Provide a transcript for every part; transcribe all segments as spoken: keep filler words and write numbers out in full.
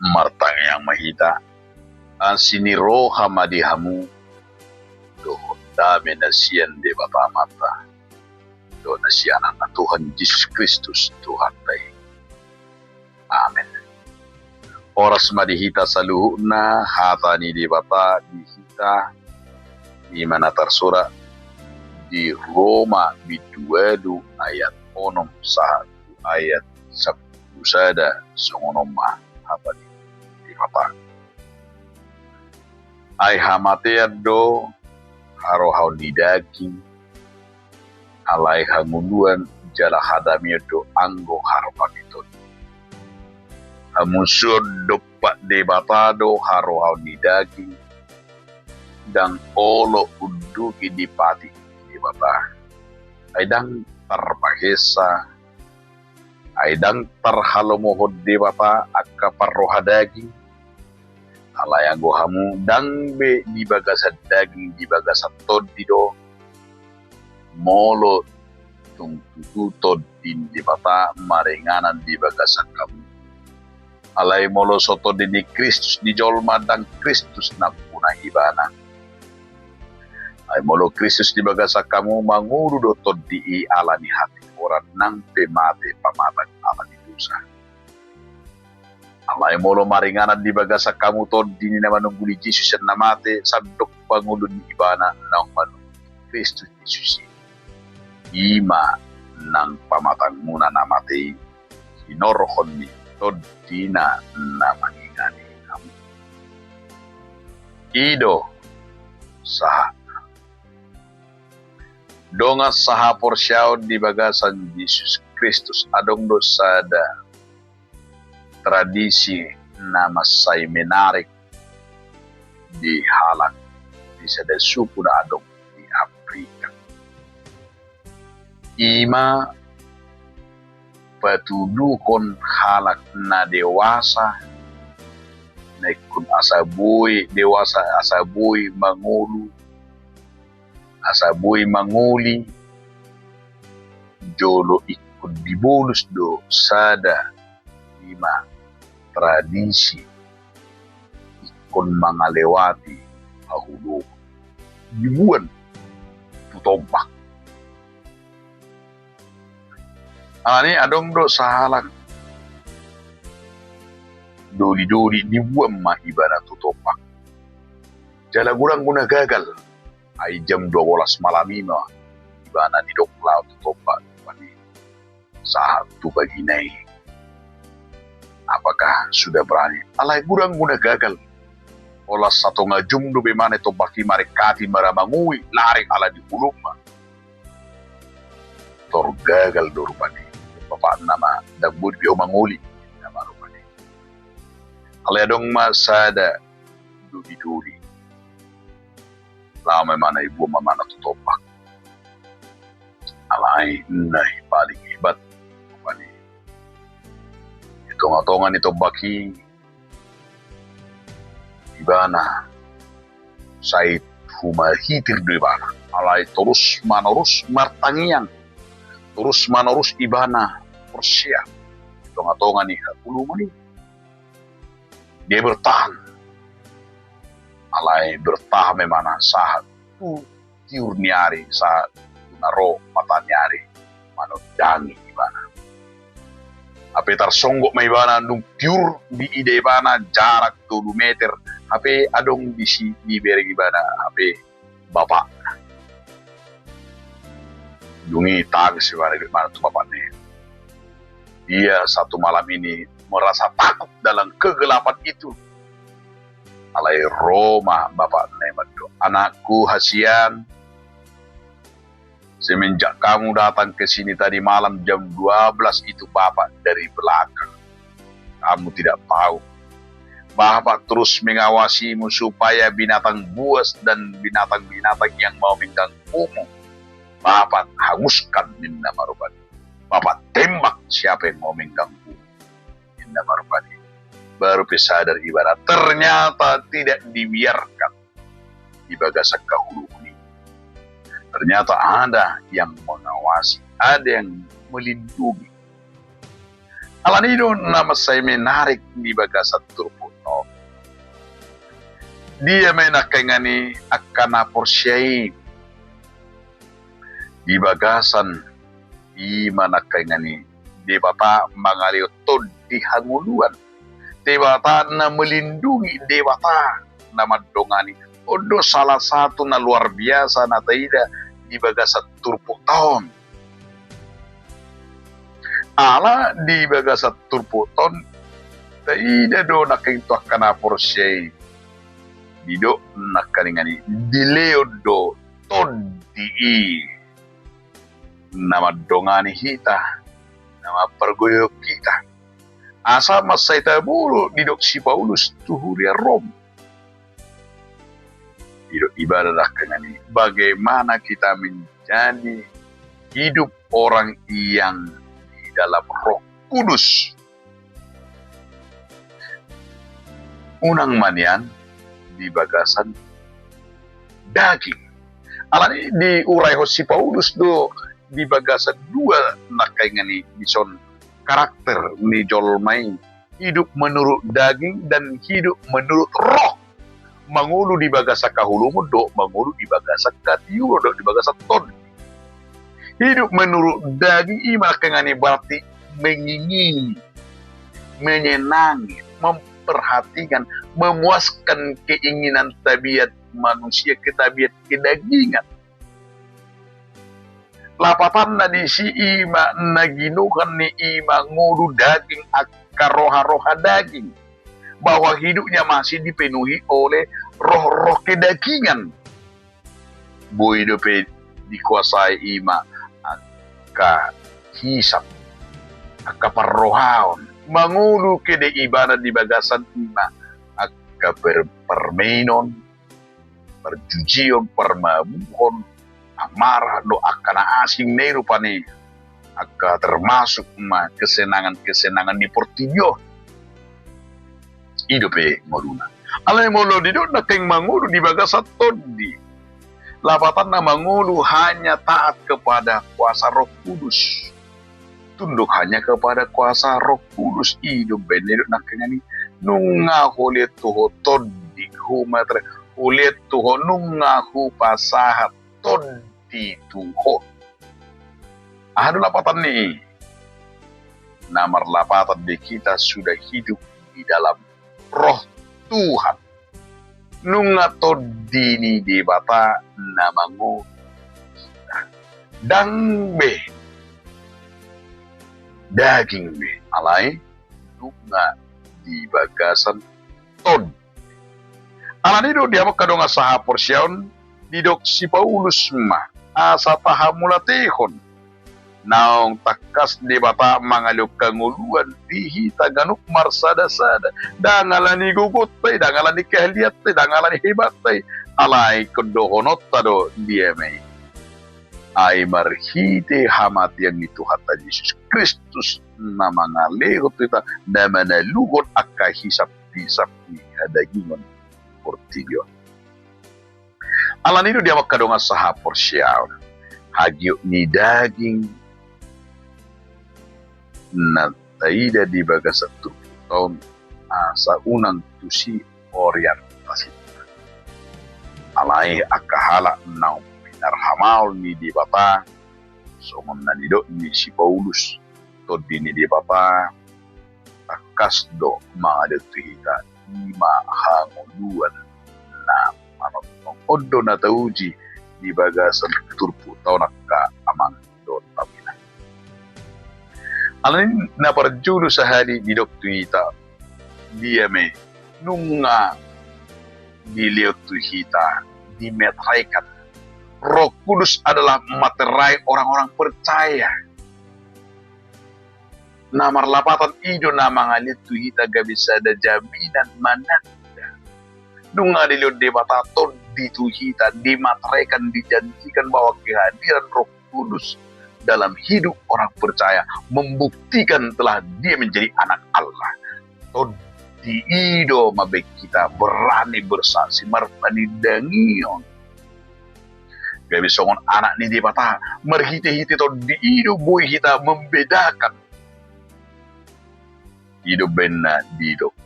Martangiang ma hita. Asi ni roha ma di hamu dohot dame na sian Debata Amanta dohot na sian Anakna Tuhan Jesus Kristus Tuhanta i. Amen. Horas ma di hita saluhutna. Hata ni Debata di hita i ma na tarsurat di Roma bindu ualu ayat onom sahat tu ayat sampulu sada. Songon on ma hata ni Debata. Ai hamatean do harohaon ni daging, alai hangoluan jala hadameon do anggo harohaon ni Tondi. Hamusuon dompak Debata do harohaon ni daging, ndang olo unduk i dipatik ni Debata. Ai ndang tarpahesa, ai ndang tarhalomohon Debata angka parroha daging. Alai anggo hamu ndang be di bagasan daging, di bagasan Tondi do. Molo tung tutu Tondi ni Debata maringanan di bagasan hamu. Alai molo so Tondi ni Kristus di jolma, ndang Kristus nampuna ibana. Ai molo Kristus di bagasan hamu, mangolu do Tondi i ala ni hatigoran, nang pe mate pamatang ala ni dosa. Alai molo maringanan di bagasan hamu Tondi ni na manungguli Jesus sian na mate, sandok pangoluon ni ibana naung manungguli Kristus Jesus i. I ma nang pamatangmuna na mate i, hinorhon ni Tondina na mangingani hamu. I do sahatna. Dongan sahaporseaon di bagasan Jesus Kristus, adong do sada tradisi na mansai menarik di halak di sada suku na adong di Afrika. I ma patuduhon halak na dewasa, na ingkon asa boi dewasa, asa boi mangolu, asa boi mangoli, jolo ingkon dibolus do sada, i ma tradisi ingkon mangalewati haholomon, dibuan tu tombak. Alani adong do sahalak doli-doli, dibuan ma ibana tu tombak. Jala godang guna gagal, ai jam dua bolas malam i ma ibana didok laho tu tombak, rupani sahat tu bagina i. Apakah sudah berani? Alai godang guna gagal. Holan satonga jum do be ibana di tombak i maringkati, mara mangui, lari ala di hulung ma. Tor gagal do rupani. Bapakna ma, ndang boi be ho mangoli, ninna ma rupani. Alai adong ma sada doli-doli. Laho ma ibana, ibuan ma ibana tu tombak. Alai na paling hebat rupani, di tonga-tonga ni tombak i ibana sai humahitir do ibana. Alai torus manorus martangiang, torus manorus ibana porsea di tonga-tonga ni haholomon i. Dia bertahan. Alai bertahan ma ibana sahat tu tiur ni ari, sahat tu na ro mata ni ari manondangi ibana. Hape tarsonggot ma ibana, dung tiur diida ibana jarak tolu meter, hape adong disi dibereng ibana hape bapakna. Dung i tangis ibana, ibana tu bapakna i. Dia satu malam ini merasa takut dalam kegelapan itu. Alai ro ma bapakna i mandok, "Anakku, hasian, semenjak kamu datang ke sini tadi malam jam dua belas itu, Bapak dari belakang. Kamu tidak tahu. Bapak terus mengawasimu supaya binatang buas dan binatang-binatang yang mau mengganggumu, Bapak hanguskan," ninna ma rupani. "Bapak tembak siapa yang mau mengganggu," ninna ma rupani. Baru pe sadar ibana, ternyata tidak dibiarkan di bagasan haholomon i. Ternyata ada yang mengawasi, ada yang melindungi. Alani i do na mansai menarik di bagasan turpuk Dia ma i nangkaningan i angka na porsea i di bagasan i ma nangkaningan i Debata mangalehon tondi hangoluan. Debata na melindungi, Debata na mandongani. On do salah satu na luar biasa na taida di bagasan turpukta on. Ala di bagasan turpukta on taida do nangkaningan tu angka na porsea i, didok nangkaningan i dilehon do tondi i na mandongani hita, na mampargoyahon hita. Asa mansai tabolus didok si Paulus tu huria Rom. Didok ibana nangkaningan i, bagaimana kita menjadi hidup orang yang di dalam Roh Kudus. Unang ma nian di bagasan daging. Alani i diuraihon si Paulus do di bagasan dua nangkaningan i dison karakter ni jolma i, hidup menurut daging dan hidup menurut roh. Mangolu di bagasan haholomon dohot mangolu di bagasan hatiuron dohot di bagasan tondi. Hidup menurut daging i ma nangkaningan i berarti mengingini, menyenangi, memperhatikan, memuaskan keinginan tabiat manusia, ke tabiat kedagingan. Lapatanna disi i ma na ginohan ni i mangolu daging, angka roha-roha daging, bahwa hidupnya masih dipenuhi oleh roh-roh kedagingan. Boi dope dikuasai i ma angka hisap, angka parrohaon. Mangolu ke di ibana di bagasan i ma angka per-, permainon, parjujion, parmabuhon, amarah dohot angka na asing na i rupani, angka termasuk ma kesenangan-kesenangan ni portibi on. I dope ngoluna. Alai molo didok nangkaningan mangolu di bagasan tondi, lapatanna mangolu hanya taat kepada kuasa Roh Kudus. Tunduk hanya kepada kuasa Roh Kudus. I do umbaen na didok nangkaningan i, nunga hulehon tu ho tondi, humaterai, hulehon tu ho, nunga hupasahat tondi tu ho. Aha do lapatan ni i? Na marlapatan di kita sudah hidup di dalam Roh Tuhan. Nunga tondi ni Debata na mangolu hita. Ndang be daging be, alai nunga di bagasan tondi. Alani do di hamu angka dongan sahaporseaon, didok si Paulus ma, asa tahamauliatehon. Naung tangkas Debata mangalehon hangoluan di hita ganup marsadasada. Ndang alani gogonta i, ndang alani keahlianta i, ndang alani hebatta i. Alai ingkon dohononta do dia ma i. Ai marhite hamatean ni Tuhanta Jesus Kristus na mangalehon tu hita, na manaluhon angka hisap-hisap ni hadagingon portibi on. Alani do di hamu angka dongan sahaporseaon, hagiot ni daging na taida di bagasan turpukta on, asa unang tusi orientasinta. Alai angka halak naung pinarhamaol ni Debata, songon na nidok ni si Paulus, tondi ni Debata tangkas do mangalehon tu hita, i ma hangoluan na manongtong. On do na tauji di bagasan turpukta on angka amang dohot inang. Alani na parjolo sahali didok tu hita, dia ma i, nunga dilehon tu hita, dimateraikan. Roh Kudus adalah materai orang-orang percaya. Na marlapatan i do na mangalehon tu hita gabe sada jaminan mananda. Nunga dilehon Debata tondi tu hita, dimateraikan, dijanjikan bahwa kehadiran Roh Kudus dalam hidup orang percaya membuktikan telah dia menjadi anak Allah. Tondi i do mambaen hita berani bersaksi, marpanindangion. Gabe songon anak ni Debata, marhite-hite tondi i do boi hita membedakan. I do umbaen na didok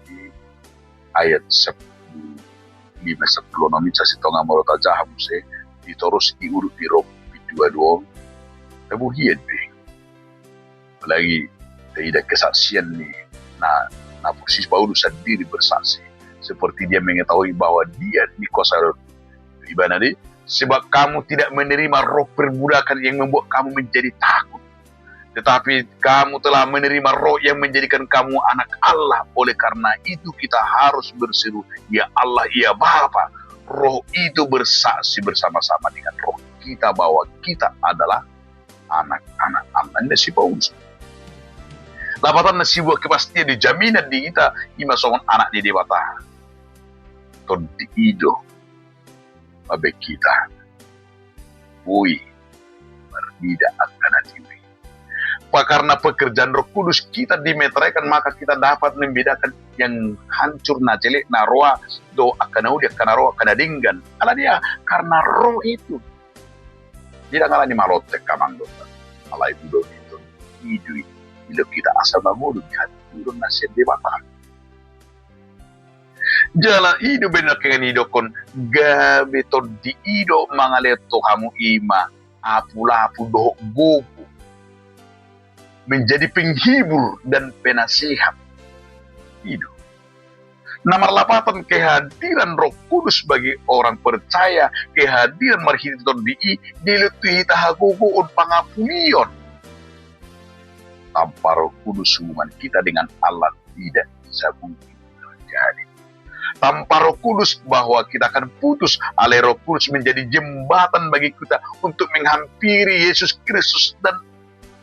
di ayat sepuluh lima sampulu onom i, sai tonga molo tajaha muse, di torus i uruk di Rom, di dua dua on, tabuhian be. Apalagi taida kesaksian ni na, na posisi Paulus sendiri bersaksi, seperti dia mengetahui bahwa dia dikuasai roh. Ibana di, sebab kamu tidak menerima roh perbudakan yang membuat kamu menjadi takut, tetapi kamu telah menerima roh yang menjadikan kamu anak Allah. Oleh karena itu kita harus berseru, "Ya Allah, ya Bapa." Roh itu bersaksi bersama-sama dengan roh kita bahwa kita adalah anak-anak Allah. Ninna si Paulus. Lapatanna, sebuah kepastian di jaminan di hita, ima songon anak ni Debata. Tondi i do mambahen hita boi marnida angka na tinggi. Karena pekerjaan Roh Kudus kita dimeteraikan, maka kita dapat membedakan yang hancur, na jelek, na roa, dohot angka na uli, angka na ro, angka na denggan. Alani aha? Karena roh itu. Ndang alani malotek, amang dohot inang. Alai molo i do, i do hita asa mangolu di hatuturon na sian Debata. Jala i do baen nangkiningan i didokkon, gabe tondi i do mangalehon tu hamu ima apulapu dohot gogo, menjadi penghibur dan penasehat. I do. Na marlapatan kehadiran Roh Kudus bagi orang percaya, kehadiran marhite tondi i dilehon tu hita hagogoon, pangapulion. Tanpa Roh Kudus hubungan kita dengan Allah tidak bisa mungkin terjadi. Tanpa Roh Kudus bahwa kita akan putus, alai Roh Kudus menjadi jembatan bagi kita untuk menghampiri Yesus Kristus dan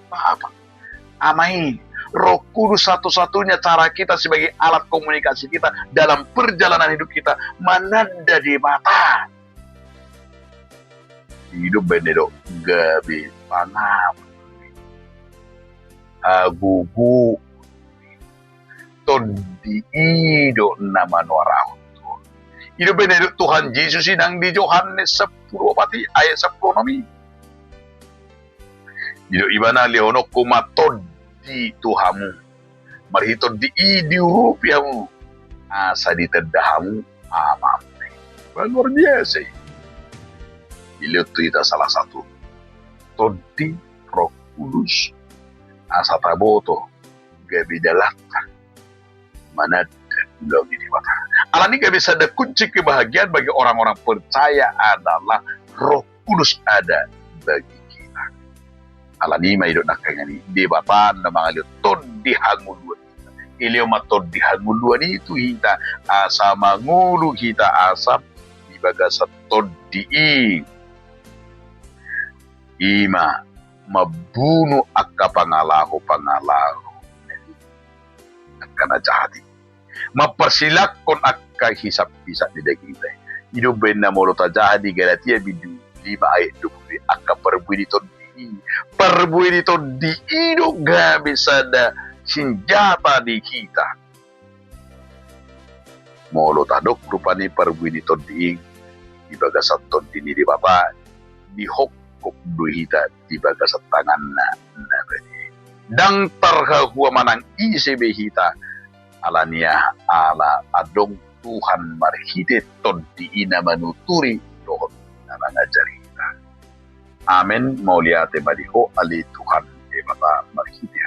Bapa. Ama i, Roh Kudus satu-satunya cara kita sebagai alat komunikasi kita dalam perjalanan hidup kita mananda Debata. I do baen nidok gabe pangap, hagogo, tondi i do na manuarahon. I do baen nidok Tuhan Jesus i nang di Johannes sampulu opat i ayat sampulu onom i. Didok ibana, lehononku ma tondi tu hamu. Marhite tondi i diurupi hamu, asa ditanda hamu Amangku. Bah, luar biasa i. Dilehon tu hita salah satu tondi, Roh Kudus, asa taboto gabe dalanta mananda ulaon ni Debata. Alani i gabe sada kunci kebahagiaan bagi orang-orang percaya adalah Roh Kudus ada bagi kita. Alani i ma didok nangkiningan i, Debata na mangalehon tondi hangoluan. Dilehon ma tondi hangoluan i tu hita, asa mangolu hita, asa di bagasan tondi i, ima mambunu angka pangalaho-pangalaho, angka na jahat i, mamparsilanghon angka hisap-hisap ni daging i. I do baen na molo tajaha di Galatia bindu lima ayat dua pulu i, angka parbue ni tondi i. Parbue ni tondi i do gabe sada sinjata di hita. Molo tadok rupani parbue ni tondi i di bagasan tondi ni Debata, dihongkop do hita di bagasan tanganna na badia i. Ndang tarhahua manang ise be hita, alani aha? Ala adong Tuhan marhite tondi i na manuturi dohot na mangajari hita. Amen. Mauliate ma di Ho ale Tuhan Debata marhite